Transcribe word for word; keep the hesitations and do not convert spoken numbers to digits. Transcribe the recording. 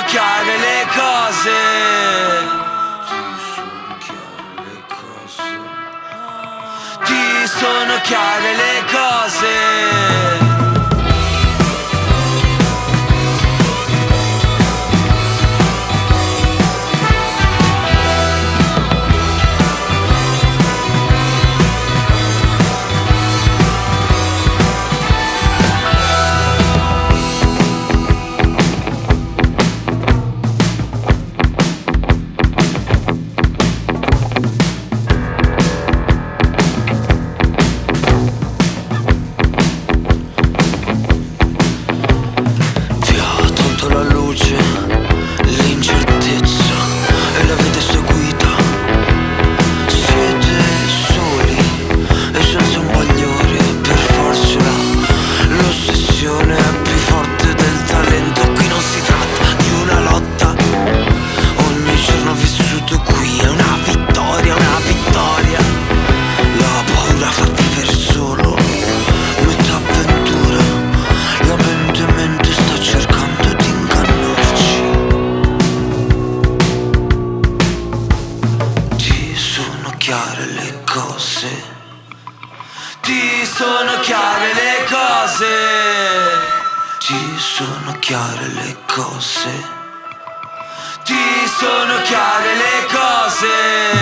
Chiare le cose. Ti sono chiare le cose. Vi ha tolto la luce, l'incertezza e l'avete seguita. Siete soli e senza un bagliore per farcela. L'ossessione è più forte del talento. Qui non si tratta di una lotta. Ogni giorno vissuto qui è una vittoria, una vittoria. La paura fa vivere solo metà avventura. La mente, mente sta cercando di ingannarci. Ti sono chiare le cose. Ti sono chiare le cose. Ti sono chiare le cose. Ti sono chiare le cose.